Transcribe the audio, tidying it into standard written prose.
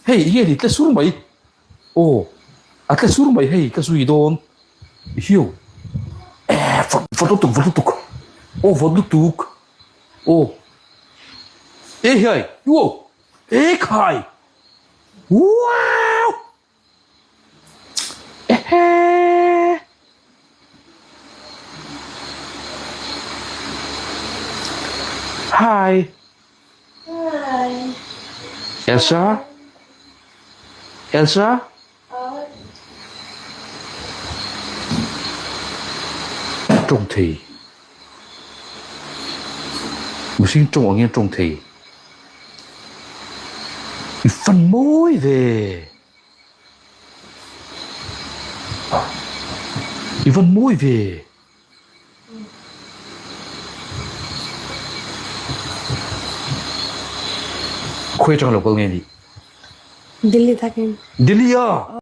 Hei enge ni tle sur mai. Aw a tle sur mai hei ka zui dawn. Hiu eh vawt vawt lutuk vawt lutuk aw vawt lutuk aw e hiai uo e khai wow ehe hi Hi. Elsa Elsa Tawng thei. Mihring tawng ang hian tawng thei. I fan mawi ve. I van mawi ve. Khawi atanga lo kal nge ni? Delhi takin. Delhi a?